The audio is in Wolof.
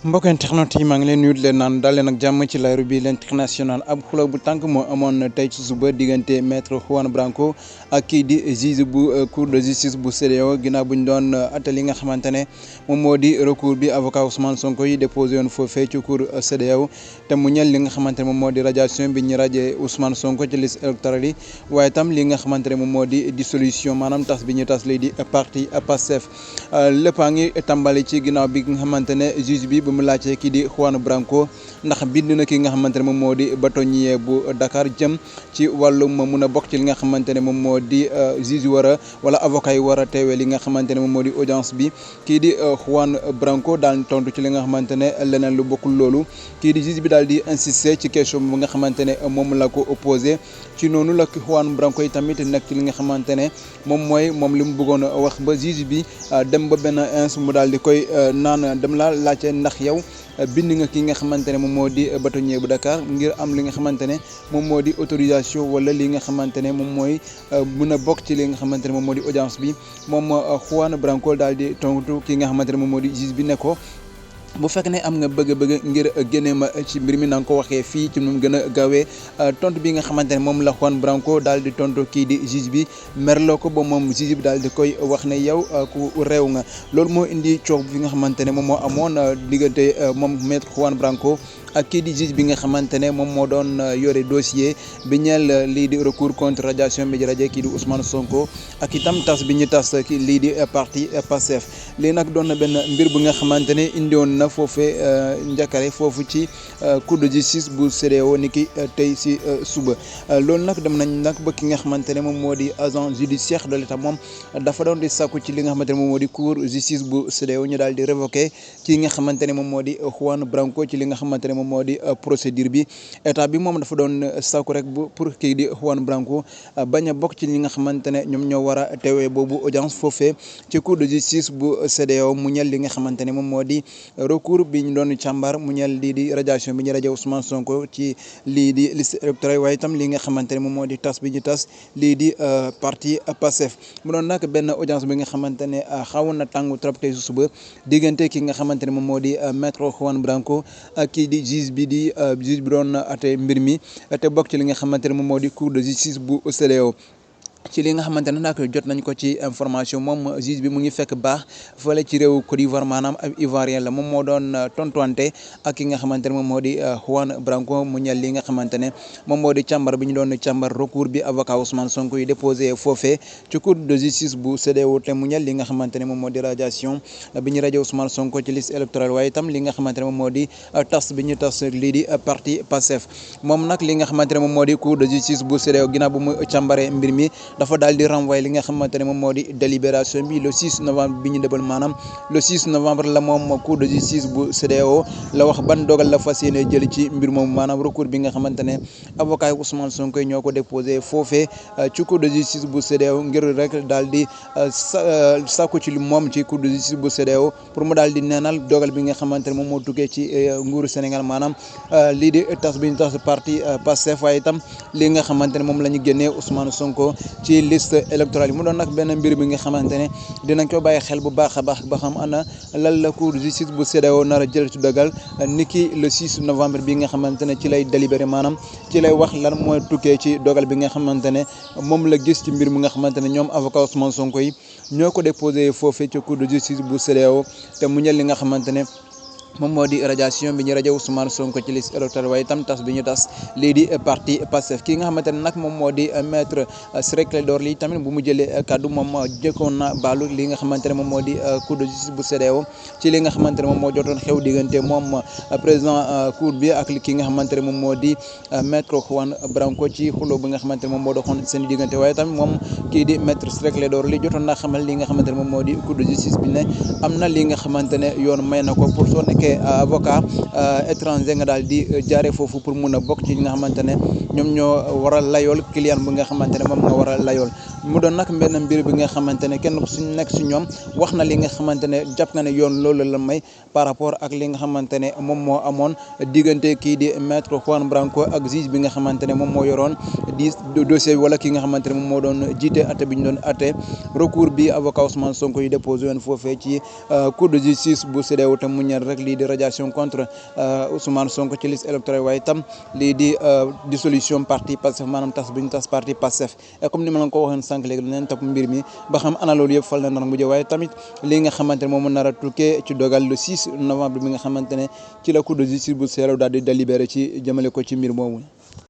mbokk internet yi maa ngi leen nuyu leen naan daal leen ak jàmm ci Laye Roby l'international ab xuloo bu tànk moo amoon tey ci suba diggante maître Juan Branco ak kii di juge bu cour de justice bu CEDEAO ginnaaw bu ñu doon atte li nga xamante ne moom moo di recours bi avocat Ousmane Sonko yi déposé woon foofee ci cour CEDEAO te mu ñel li nga xamante ne moom moo di radiation bi ñu radié Ousmane Sonko ci liste électorale yi waaye tam li nga xamante ne moom moo di dissolution maanaam tas bi ñu tas lii di parti Pastef lépp a ngi tàmbali ci ginnaaw bi nga xamante ne juge bi mu laajte kii di Juan Branco ndax bind na ki nga xamante ne moom moo di bâtonnier bu Dakar jëm ci wàllum mun a bokk ci li nga xamante ne moom moo di juge war a wala avocat yi war a teewee li nga xamante ne moom moo di audience bi kii di Juan Branco daal tontu ci li nga xamante ne leneen lu bokkul loolu kii di juge bi daal di insister ci question bu nga xamante ne moom la ko opposé ci noonu la Juan Branco yi tamit nekk ci li nga xamante ne moom li mu bëggoon a wax ba juge bi dem ba benn ins mu daal di koy naan dem la laajte ndax yow bind nga ki nga xamante ne moom moo di bâtonnier bu Dakar ngir am li nga xamante ne moom moo di autorisation wala li nga xamante ne moom mooy mën a bokk ci li nga xamante ne moom moo di audience bi moom Juan Branco daal di tontu ki nga xamante ne moom moo di juge bi ne ko bu fekk ne am nga bëgg-bëgg ngir génne ma ci mbir mi na nga ko waxee fii ci nu mu gën a gaawee tontu bi nga xamante ne moom la Juan Branco daal di tontu kii di juge bi merloo ko ba moom juge bi daal di koy wax ne yow ku réew nga loolu moo indi coow bi nga xamante ne moom moo amoon diggante moom maître Juan Branco ak kii di juge bi nga xamante ne moom moo doon yore dossier bi ñeel lii di recours contre radiation bi rajo kii di Ousmane Sonko ak itam tas bi ñu tas lii di parti Pastef lii nag doon na benn mbir bu nga xamante ne indiwoon na foofee njakare foofu ci cour de justice bu CEDEAO ni ki tey si suba loolu nag dem nañ nag ba ki nga xamante ne moom moo di agent judiciaire de l'État moom dafa doon di sàkku ci li nga xamante ne moom moo di cour justice bu CEDEAO ñu daal di révoquer ci nga xamante ne moom moo di Juan Branco ci li nga xamante ne moom moo di procédure bi état bi moom dafa doon sàkku rek bu pour kii di Juan Branco bañ a bokk ci ñi nga xamante ne ñoom ñoo war a teewee boobu audience foofee ci cour de justice bu CEDEAO mu ñel li nga xamante ne moom moo di recours bi ñu doon càmbar mu ñeel lii di radiation bi ñu rajo Ousmane Sonko ci lii di liste électorale waaye itam li nga xamante ne moom moo di tas bi ñu tas lii di parti Pastef mu doon nag benn audience bi nga xamante ne xawoon na tàngu trop tey suba diggante ki nga xamante ne moom moo di maître Juan Branco ak kii di juge bi doon ate mbir mi te bokk ci li nga xamante ne moom moo di cour de justice bu CEDEAO ci li nga xamante ne nag jot nañ ko ci information moom juge bi mu ngi fekk baax fële ci réew Côte d'Ivoire maanaam ab ivoirien la moom moo doon tontuwante ak ki nga xamante ne moom moo di Juan Branco mu ñeel li nga xamante ne moom moo di càmbar bi ñu doon càmbar recours bi avocat Ousmane Sonko yi déposé foofee ci cour de justice bu CEDEAO te mu ñeel li nga xamante ne moom moo di radiation bi ñu rajo Ousmane Sonko ci liste électorale waaye itam li nga xamante ne moom moo di tas bi ñu tas lii di parti Pastef moom nag li nga xamante ne moom moo di cour de justice bu CEDEAO ginnaaw bu mu càmbaree mbir mi dafa daal di renvoyer li nga xamante ne moom moo di délibération bi le 6 novembre bi ñu débal maanaam le 6 novembre la moom cour de justice bu CEDEAO la wax ban dogal la fas yéene jël ci mbir moom maanaam recours bi nga xamante ne avocat yi Ousmane Sonko ñoo ko déposé foofee ci cour de justice bu CEDEAO ngir rek daal di sàkku ci moom ci cour de justice bu CEDEAO pour mu daal di neenal dogal bi nga xamante ne moom moo tukkee ci nguuru Sénégal maanaam lii di tas bi ñu tas parti Pastef waaye itam li nga xamante ne moom la ñu génnee Ousmane Sonko ci liste électorale yi mu doon nag benn mbir bi nga xamante ne dinañ ko bàyyi xel bu baax a baax ba xam ana lan la cour de justice bu CEDEAO nar a jël ci dogal niki le 6 novembre bi nga xamante ne ci lay délibéré maanaam ci lay wax lan mooy tukkee ci dogal bi nga xamante ne moom la gis ci mbir mi nga xamante ne ñoom avocat Ousmane Sonko yi ñoo ko déposé foofee ci cour de justice bu CEDEAO te mu ñeel li nga xamante ne moom moo di radiation bi ñu rajo Ousmane Sonko ci liste électorale waaye itam tas bi ñu tas lii di parti Pastef ki nga xamante ne nag moom moo di maître Ciré Clédor Ly tamit bu mu jëlee kaddu moom jëkkoon na baalu li nga xamante ne moom moo di cour de justice bu CEDEAO ci li nga xamante ne moom moo jotoon xew diggante moom président cour bi ak ki nga xamante ne moom moo di maître Juan Branco ci xuloo bi nga xamante ne moom moo doxoon seen diggante waaye tamit moom kii di maître Ciré Clédor Ly jotoon naa xamal li nga xamante ne moom moo di cour de justice bi ne am na li nga xamante ne yoon may na ko pour soo nekkee avocat étranger nga daal di jaare foofu pour mun a bokk ci ñi nga xamante ne ñoom ñoo war a layool client bi nga xamante ne moom nga war a layool mu doon nag benn mbir bi nga xamante ne kenn ku si nekk si ñoom wax na li nga xamante ne jàpp nga ne yoon loolu la may par rapport ak li nga xamante ne moom moo amoon diggante kii di maître Juan Branco ak juge bi nga xamante ne moom moo yoroon di dossier wala ki nga xamante ne moom moo doon jiite atte bi ñu doon atte recours bi avocat Ousmane Sonko yi déposé woon foofee ci cour de justice bu CEDEAO tam mu ñeel rek lii di radiation contre Ousmane Sonko ci liste électorale waaye tam lii di dissolution parti Pastef maanaam tas bi ñu tas parti Pastef et comme ni ma la ko waxoon sànq léegi dinañ topp mbir mi ba xam ana loolu yëpp fal na nar mujjee waaye tamit li nga xamante ne moom mu nar a tukkee ci dogal le 6 novembre bi nga xamante ne ci la cour de justice bu CEDEAO daal di délibéré ci jëmale ko ci mbir moomu.